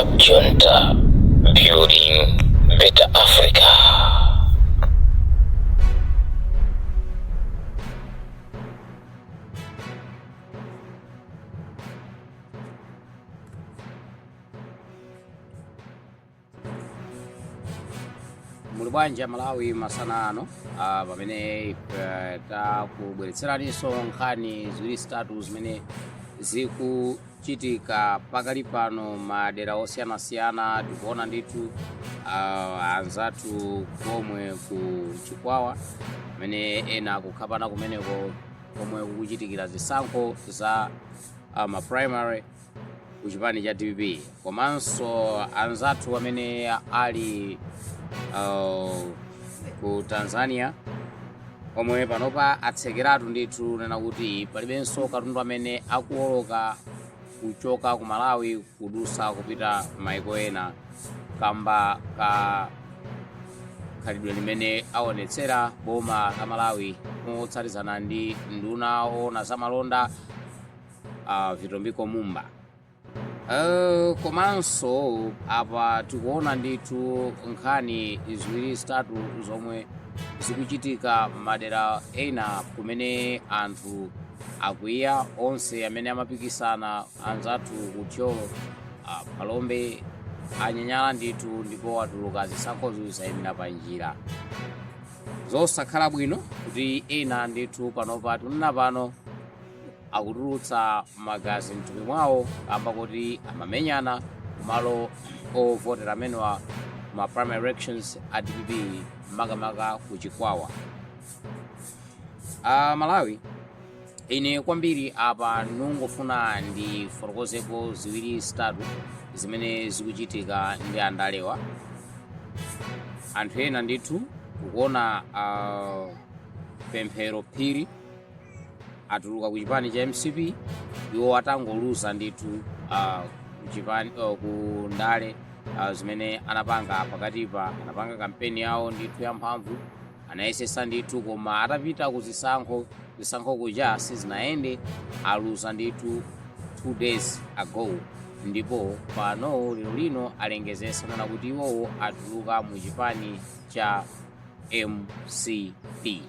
Junta, building better Africa. Mulibanja Malawi masanano pamene takubweretseraniso nkhani ziwiri zitatu zimene zikuchitika pakali pano madera osiyanasiyana. Tikuona ndithu anzathu komwe ku Chikwawa amene ena akukapana kumeneko komwe kukuchitikira zisankho za primary kuchipani cha DPP, komanso anzathu amene ali ku Tanzania omwe panopa atsekeratu ndithu nena kuti palibenso katundu amene akuwoloka kuchoka ku Malawi kudusa kupita maiko ena kamba ka khalidwe limene aonetsera boma la Malawi motsatizana ndi nduna ona zamalonda Vitombiko Mumba. Komanso apa tikuona ndithu nkhani ziwiri zitatu zomwe zikuchitika madera ena kumene anthu akwiya onse amene amapikisana anzathu kutyolo palombe anyanyala ndithu ndipo atuluka zisankho zayimira pa njira zosakhala bwino kuti ena ndithu panopa tunena pano akutulutsa magazi mthupi mwawo kamba kuti amamenyana kumalo ovotera amenewa ma primary elections a DPP makamaka ku Chikwawa. Malawi ine kwambiri apa nungofuna ndi fotokozepo ziwiri zitatu zimene zikuchitika ndi andalewa. Anthu ena ndithu kukuona pemphero phiri atuluka kuchipani cha MCP iwo atangoluza ndithu kuchipani ku ndale zimene anapanga pakatipa, anapanga kampeni yawo ndithu yamphamvu, anayesesa ndithu koma atapita ku zisankho kuja sizinaende, aluza ndithu 2 days ago, ndipo pano lino alengezesa nena kuti iwowo atuluka mu chipani cha MCP.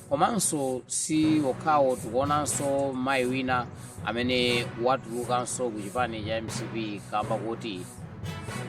Komanso si okhawo tikuonanso mayi wina amene watulukanso ku chipani cha MCP kamba kuti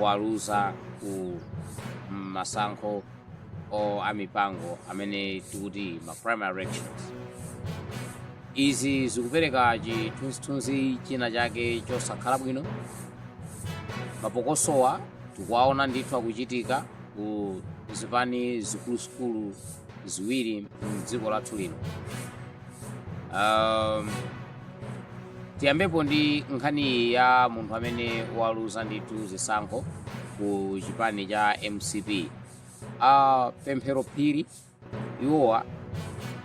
waluza ku masankho amipango amene tikuti ma primary elections. Izi zikupereka chithunzithunzi china chake chosakhala bwino. Mapokosowa tikuwaona ndithu akuchitika ku zipani zikuluzikulu ziwiri mdziko lathu lino. Tiyambepo ndi nkhani ya munthu amene waluza ndithu zisankho ku chipani cha MCP. Pemphero phiri iwowa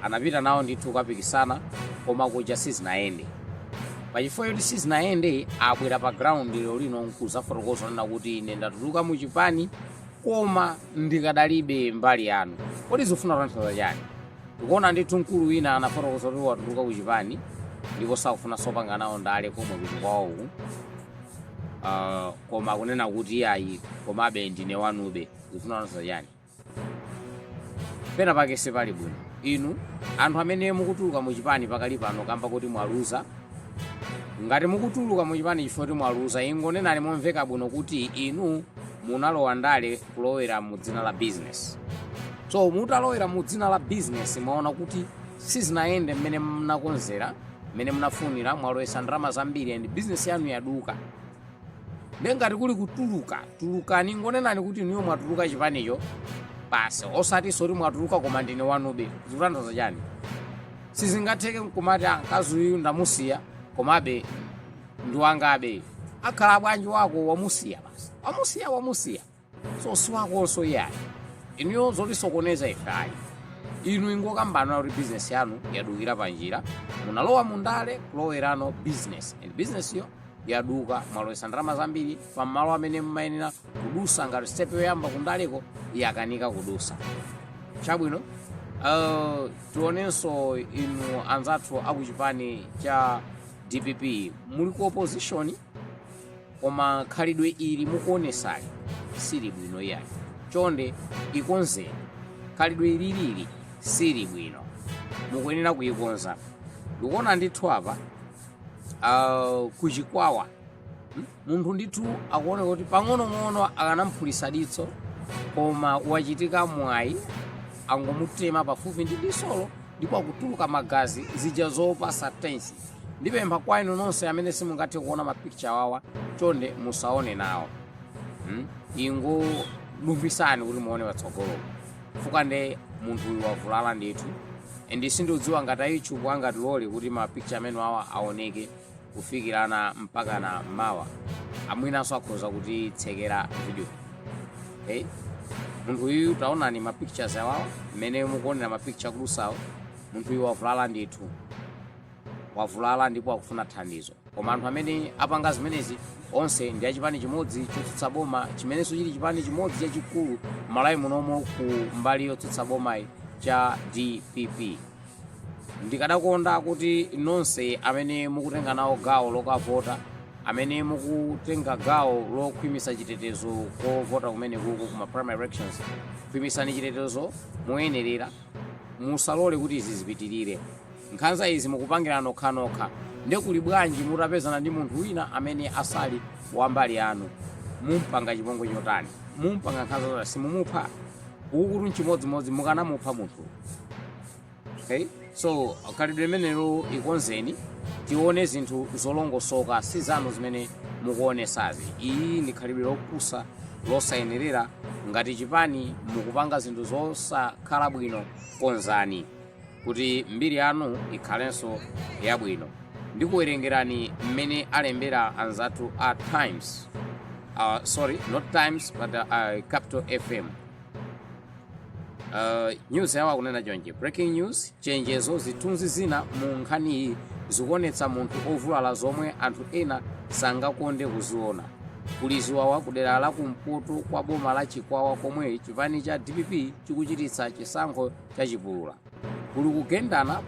anapita nawo ndithu kukapikisana koma kuja sizinaende. Pachifukwa kuti sizinaende abwera pa ground lino nkuzafotokoza nena kuti ine ndatuluka mu chipani koma ndikadalibe mbali yanu. Kodi zifuna kutanthauza chani? Tikuona ndithu mkulu wina anafotokoza kuti watuluka ku chipani ndipo sakufuna sopanga nawo ndale komwe ku Chikwawa uku, koma kunena kuti ayi komabe ndine wanube. Zifuna kutanthauza chani? Pena pake sepali bwino. Inu anthu amene mukutuluka mu chipani pakali pano kamba kuti mwaluza, ngati mukutuluka mu chipani chifukwa kuti mwaluza, ingonenani momveka bwino kuti inu munalowa ndale kulowera mu dzina la business. So mutalowera mu dzina la business mwaona kuti sizinaende mmene mnakonzera, mmene mnafunira, mwalowesa ndalama zambiri and business yanu yaduka. Ngati kuli tulukani ngonenani kuti niyo mwatuluka chipanicho basi, osati sori mwatuluka koma ndine wanube. Zikutanthauza chani? Sizingatheke kumati akazi uyu ndamusiya komabe ndi wangabe. Akhala bwanji wako wamusiya basi, wamusiya so si wakonso yayi. Iniyo zotisokoneza ifeyi. Inu ingokambana kuti business yanu yadukira pa njira, munalowa mundale kulowerano business, and business yo yaduka, mwalowesa ndalama zambiri pa malo amene mmayenera kudusa. Ngati step yoyamba kundaleko yakanika kudusa. Chabwino tionenso inu anzathu akuchipani cha DPP muli ku opposition koma khalidwe ili mukuonesali sili bwino yayi. Chonde ikonzeni, khalidwe ilili sili bwino, mukuyenera kuikonza. Ndikuona ndithu apa ku Chikwawa munthu ndithu akuoneka kuti pang'onong'ono akanamphulisa ditso, koma wachitika mwayi angomutema pafupi ndi disolo ndipo akutuluka magazi zija zopasa tensi. Ndipempha kwa inu nonse amene simungathe kuona mapicture awawa, chonde musaone nawo. Ingo lumbisani kuti muone patsogolo, fuka nde munthu uyu wavulala ndithu. Ende sindidziwa ngati YouTube angatilole kuti mapicture amene awa aoneke kufikirana mpaka na mawa. Amwinanso akhoza kuti tsekera video. Munthu uyu taonani mapictures awawa, mmene mukuonera mapicture kulusawo. Munthu uyu wavulala ndithu, wavulala ndipo akufuna thandizo. Koma anthu amene apanga zimenezi onse ndi achipani chimodzi chotsutsa boma, chimenenso chili chipani chimodzi chachikulu Malawi munomo ku mbali yotsutsa bomayi cha DPP. Ndikadakonda kuti nonse amene mukutenga nawo gawo lokavota, amene mukutenga gawo lokhwimisa chitetezo kovota kumene kuko kuma primary elections, khwimisani chitetezo moyenerera, musalole kuti izi zipitirire. Nkhanza izi mukupangira nokha ndekuli bwanji mutapezana ndi munthu wina amene asali wambali anu, mumpanga chipongwe chotani, mumpanga nkhanza zotani, simumupha ukuti nchimodzimodzi mukanamupha munthu. So khalidwe limenelo ikonzeni, tione zinthu zolongosoka si zanu zimene mukuonesazi. Iyi ndi khalidwe lopusa losayenerera. Ngati chipani mukupanga zinthu zosakhala bwino, konzani kuti mbiri yanu ikhalenso yabwino. Ndikuwerengerani mmene alembera anzathu a Times, sorry, not Times but Capital FM. News yawa kunena chonje, breaking news, chenjezo zithunzi zina mu nkhani zikuonetsa munthu ovulala zomwe anthu ena sangakonde kuziona. Kuli ziwawa kudera la kumpoto kwa boma la Chikwawa komwe chipani cha DPP chikuchititsa chisankho chachipulula. Kuli kugendana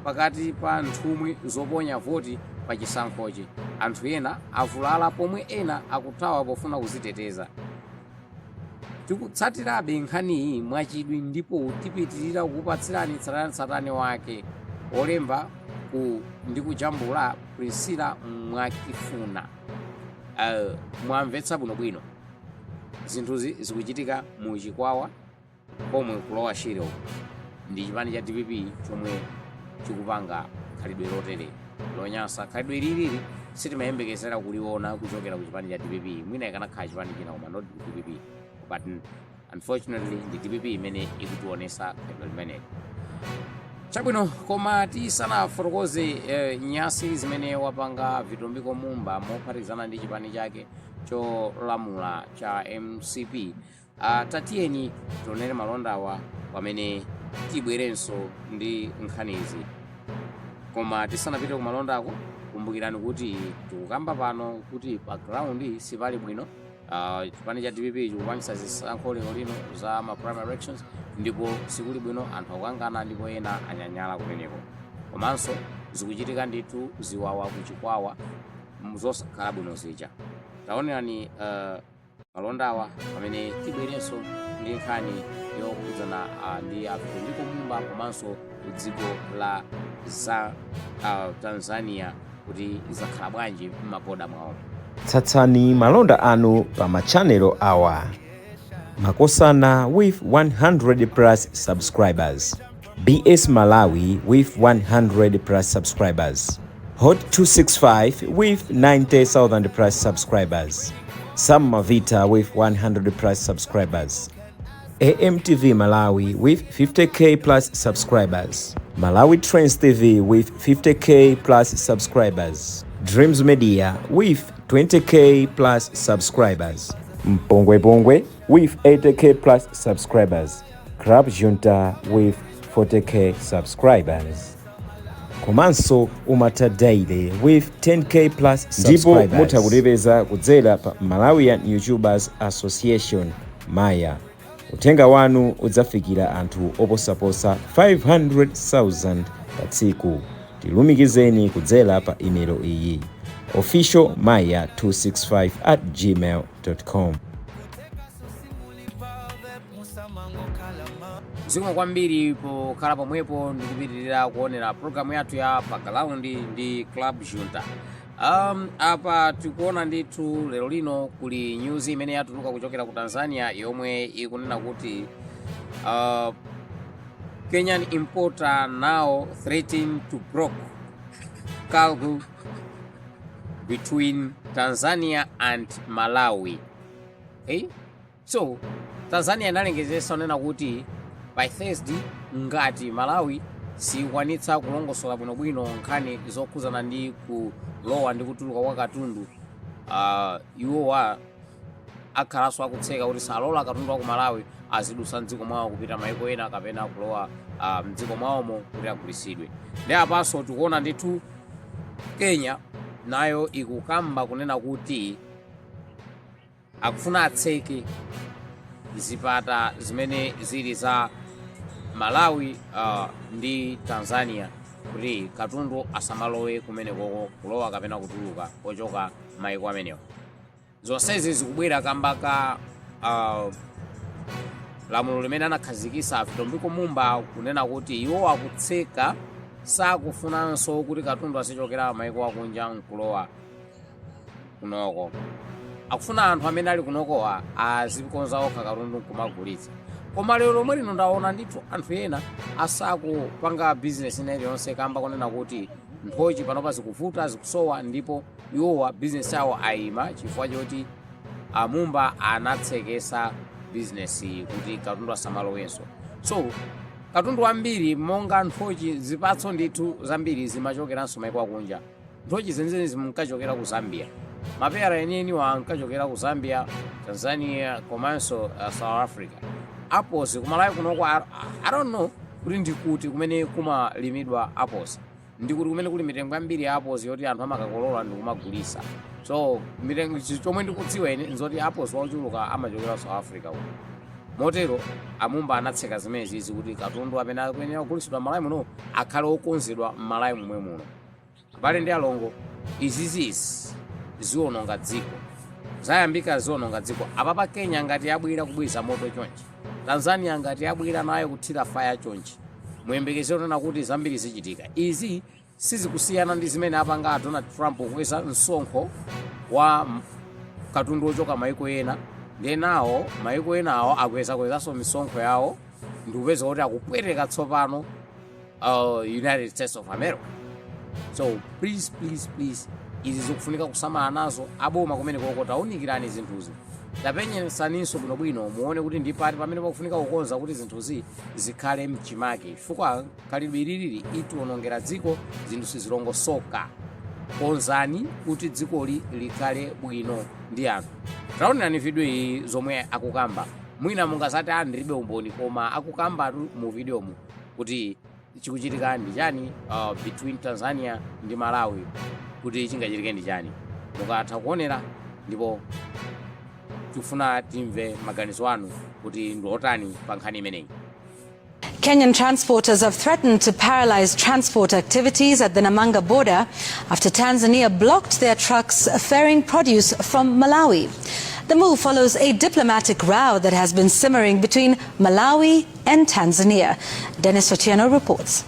pakati pa nthumwi zoponya voti pa chisankhochi. Anthu ena avulala pomwe ena akuthawa pofuna kuziteteza. Tikutsatirabe nkhani iyi mwachidwi ndipo tipitirira kukupatsirani tsatanetsatane wake. Olemba ndi kujambula Priscilla Mwakifuna. Mwamvetsa bwinobwino zinthuzi zikuchitika mu Chikwawa komwe kulowa shiro ndi chipani cha DPP chomwe chikupanga khalidwe lotere lonyasa. Khalidwe lilili sitimayembekezera kuliona kuchokera ku chipani cha DPP. Mwina ikanakhala chipani china koma not DPP, but unfortunately ndi DPP imene ikutionesa khalidwe limeneli. Chabwino, koma tisanafotokoze nyasi zimene wapanga Vitumbiko Mumba mophatikizana ndi chipani chake cholamula cha MCP, tatiyeni tionere malondawa pamene tibwerenso ndi nkhanizi. Koma tisanapite ku malondako, kumbukirani kuti tikukamba pano kuti pa ground sipali bwino. Chipani cha DPP chikupangisa zisankho lino za ma primary elections, ndipo sikuli bwino, anthu akukangana ndipo ena anyanyala kumeneko. Komanso zikuchitika ndithu ziwawa ku Chikwawa zosakhala bwino zija. Taonerani malondawa pamene tibwerenso ndi nkhani yokhudzana ndi Vitumbiko Mumba komanso ku dziko la Tanzania kuti zakhala bwanji m'maboda mwawo. Tsatsani malonda anu pa machanelo awa. Makosana with 100 plus subscribers. BS Malawi with 100 plus subscribers. Hot 265 with 90,000 plus subscribers. Sam Mavita with 100 plus subscribers. AMTV Malawi with 50k plus subscribers. Malawi Trends TV with 50k plus subscribers. Dreams Media with 20k plus subscribers. Mpongwe Pongwe with 80k plus subscribers. Crab Junta with 40k subscribers. Komanso Umata Daily with 10k plus subscribers. Ndipo mutakutipeza kudzera pa Malawian YouTubers Association Maya. Utenga wanu udzafikira anthu oposaposa 500,000 pa tsiku. Tilumikizeni kudzera pa email iyi officialmaya265@gmail.com. Zikomo kwambiri pokhala pomwepo ndikupitirira kuonera programu yathu ya Pagalaundi ndi Club Junta. Apa tikuona ndithu lero lino kuli news imene yatuluka kuchokera ku Tanzania yomwe ikunena kuti Kenyan importer now threatening to block cargo between Tanzania and Malawi. So Tanzania inalengezesa onena kuti by Thursday ngati Malawi sikwanitsa kulongosola bwinobwino nkhani zokhuzana ndi kulowa ndi kutuluka kwa katundu, iwowa akhalaso akutseka kuti salola katundu wa ku Malawi azidusa mdziko mwawo kupita maiko ena kapena kulowa mdziko mwawomo kuti agulitsidwe. Ndi apanso tikuona ndithu Kenya nayo ikukamba kunena kuti akufuna atseke zipata zimene zili za Malawi ndi Tanzania kuti katundu asamalowe kumenekoko kulowa kapena kutuluka kochoka maiko amenewo. Zonsezi zikubwera kamba ka lamulo limene anakhazikitsa Vitombiko Mumba kunena kuti iwo akutseka sakufunanso kuti katundu asichokera maiko akunja nkulowa kunoko. Akufuna anthu amene ali kunokowa azikonza okha katundu kumagulitsa. Koma lero lomwe lino ndaona ndithu anthu ena asakupanga business ina iliyonse kamba kunena kuti nthochi panopa zikuvuta zikusowa, ndipo iwowa business yawo ayima chifukwa choti Mumba anatsekesa business kuti katundu asamalowenso. So katundu wambiri monga nthochi zipatso ndithu zambiri zimachokeranso maiko akunja. Nthochi zenizeni zimunkachokera ku Zambia, mapera enieniwa ankachokera ku Zambia, Tanzania komanso South Africa. Apples kumalawi kunoko I don't know kuti ndikuti kumene kumalimidwa apples, ndikuti kumene kuli mitengo yambiri ya apples yoti anthu amakakolola ndi kumagulitsa. So mitengo chomwe ndikudziwa ine nzoti apples wachuluka amachokera South Africa uko. Motero Mumba anatseka zimenezi kuti katundu amene akuyenera kugulitsidwa Malawi muno akhale okonzedwa Malawi momwe muno. Pale ndi alongo izizi ziononga dziko, zayambika ziononga dziko. Apapa Kenya ngati yabwera kubweza moto chonchi, Tanzania ngati yabwera nayo kuthira fire chonchi, muyembekezero tona kuti zambiri zichitika. Izi sizikusiyana ndi zimene apanga Donald Trump kukweza msonkho wa katundu ochoka maiko ena, ndenawo maiko enawo akwezakwezaso misonkho yawo ndikupeza kuti akupweteka tsopano United States of America. So please izi zikufunika kusamala nazo. Aboma kumene koko taunikirani zinthuzi, tapenyesaninso bwinobwino muone kuti ndi pati pamene pakufunika kukonza kuti zinthuzi zikhale mchimake, chifukwa khalidwe ilili itiwonongera dziko, zinthu sizilongosoka. Konzani kuti dzikoli likhale bwino ndi anthu. Taonani video iyi zomwe akukamba, mwina mungazati ndilibe umboni, koma akukamba mu videomu kuti chikuchitika ndi chani between Tanzania ndi Malawi, kuti chingachitike ndi chani. Mukatha kuonera ndipo tikufuna timve maganizo anu kuti ndotani pa nkhani imeneyi. Kenyan transporters have threatened to paralyze transport activities at the Namanga border after Tanzania blocked their trucks ferrying produce from Malawi. The move follows a diplomatic row that has been simmering between Malawi and Tanzania. Dennis Otieno reports.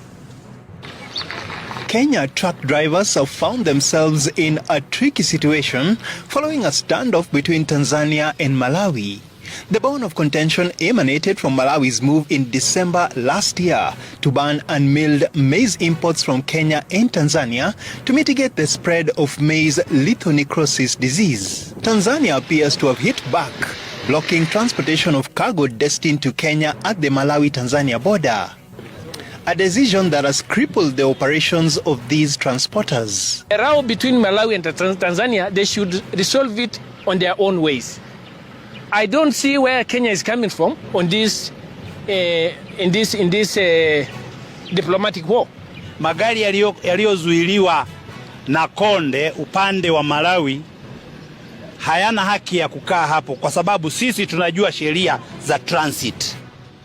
Kenya truck drivers have found themselves in a tricky situation following a standoff between Tanzania and Malawi. The bone of contention emanated from Malawi's move in December last year to ban unmilled maize imports from Kenya and Tanzania to mitigate the spread of maize lithonecrosis disease. Tanzania appears to have hit back, blocking transportation of cargo destined to Kenya at the Malawi-Tanzania border, a decision that has crippled the operations of these transporters. A row between Malawi and Tanzania, they should resolve it on their own ways. I don't see where Kenya is coming from on this in this diplomatic war. Magari yaliyozuiliwa na konde upande wa Malawi hayana haki ya kukaa hapo kwa sababu sisi tunajua sheria za transit.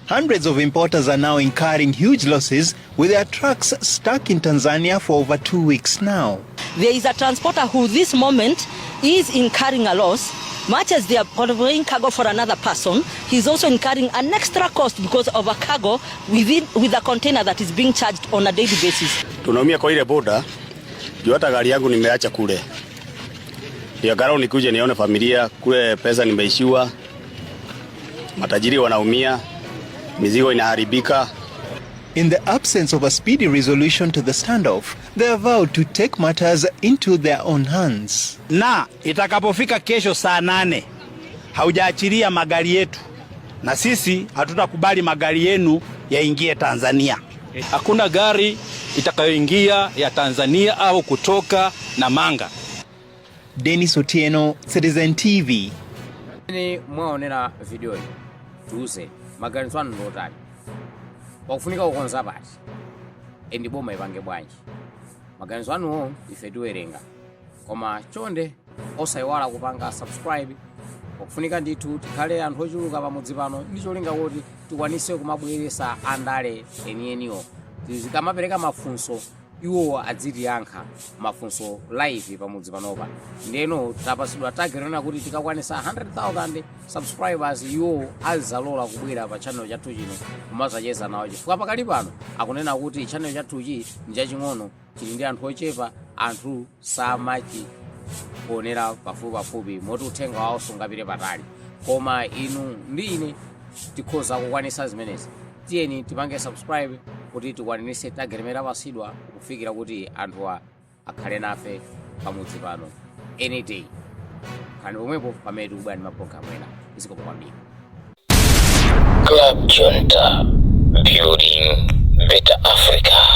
Hundreds of importers are now incurring huge losses with their trucks stuck in Tanzania for over 2 weeks now. there is a transporter who this moment is incurring a loss. Much as they are conveying cargo for another person, he's also incurring an extra cost because of a cargo with a container that is being charged on a daily basis. Tunaumia kwa ile boda, juu hata gari yangu nimeacha kule. Ndio garau nikuje nione familia, kule pesa nimeishiwa. Matajiri wanaumia, mizigo inaharibika. In the absence of a speedy resolution to the standoff, they are vowed to take matters into their own hands. Na itakapofika kesho saa 8 haujaachilia magari yetu, na sisi hatutakubali magari yenu yaingie Tanzania. Hakuna gari itakayoingia ya Tanzania au kutoka Namanga. Dennis Otieno, Citizen TV. Ni mwaonera video hii. Tuuse magari tswanu ndotali. Wakufunika ukonza bati. Endi boma ipange bwanji. Magari tswanuwo ife tiwerenga. Koma chonde osaiwala kupanga subscribe. Wakufunika ndithu tikhale anthu ochuluka pamodzi pano ndicholinga kuti tikwanise kumabweresa andale enieniwo. Tikamapereka mafunso iwo adzitiyankha mafunso live pamodzi panopa. Ndeno tapasidwa target kuti tikakwanisa 100,000 subscribers iwo azalola kubwera pa channel chathu chino kumazacheza nawo chifukwa pakali pano akunena kuti channel chathuchi njaching'ono chili ndi anthu ochepa, anthu samachi kuonera pafupi moti uthenga wawo sungapite patali. Koma inu ndi ine tikhoza kukwanisa zimenezi. Tiyeni tipange subscribe kuti tikwanise target imene tapasidwa kufikira kuti anthuwa akhale nafe pamodzi pano any day. Kani pomwepo pamene tikubwera ndi mapulogalamu ena iziko kwambiri. Club Junta, building better Africa.